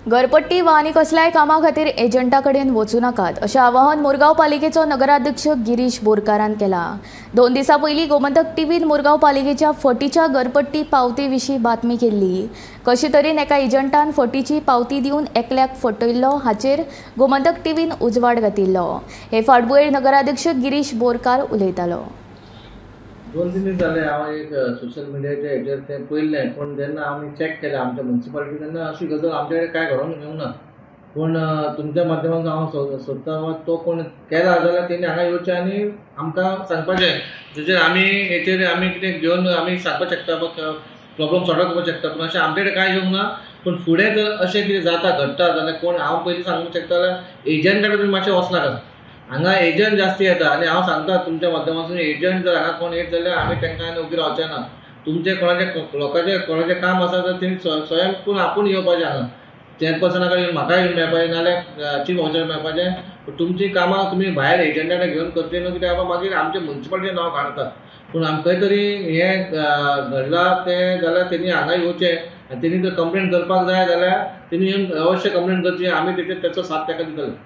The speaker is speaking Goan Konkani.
घरपट्टी वा आनी कसल्याय कामा खातीर एजंटा कडेन वचूं नाकात अशें आवाहन मुरगांव पालिकेचो नगराध्यक्ष गिरीश बोरकारान केलां. 2 दिसां पयलीं गोमंतक टीव्हीन मुरगांव पालिकेच्या फटीच्या घरपट्टी पावती विशीं बातमी केल्ली. कशे तरेन एका एजंटान फटीची पावती दिवन एकल्याक फटयल्लो हाचेर गोमंतक टीव्हीन उजवाड घातिल्लो. हे फाटभुंयेर नगराध्यक्ष गिरीश बोरकार उलयतालो. 2-3 दीस जाले हांव एक सोशल मिडियाच्या हेजेर तें पळयल्लें, पूण जेन्ना आमी चॅक केलें आमच्या मुन्सिपालिटी तेन्ना अशी गजाल आमच्या कडेन कांय घडोवन येवंक ना. पूण तुमच्या माध्यमांतून हांव सोदतां तो कोण केला जाल्यार तेणी हांगा येवचें आनी आमकां सांगपाचें, जेचेर आमी हेचेर आमी कितें घेवन आमी सांगपाक शकता, प्रॉब्लम सॉर्ट आउट करपाक शकता. पूण अशें आमचे कडेन कांय येवंक ना. पूण फुडें जर अशें कितें जाता घडटा जाल्यार कोण हांव पयलीं सांगूंक शकता जाल्यार एजंटा कडेन तुमी मातशें वचनाकात. हांगा एजंट जास्ती येता आनी हांव सांगता तुमच्या माध्यमांतून एजंट जर हांगा कोण येत जाल्यार आमी तांकां आनी ओगी रावचे ना. तुमचें कोणाचें लोकांचें कोणाचें काम आसा तर तेणी स्वयं पूण आपूण येवपाचें हांगा चेअरपर्सना कडेन येवन म्हाका येवन मेळपाचें नाजाल्यार चीफ ऑफिसर मेळपाचें. पूण तुमचीं कामां तुमी भायर एजंटा कडेन घेवन करचीं न्हू, कित्याक मागीर आमचें मुन्सिपालिटीचें नांव काडटा. पूण आमकां खंय तरी हें घडलां तें जाल्यार तेणी हांगा येवचें आनी तेणी जर कंप्लेन करपाक जाय जाल्यार तेणी येवन अवश्य कंप्लेन करची, आमी तेचेर तेचो साथ ताका दितले.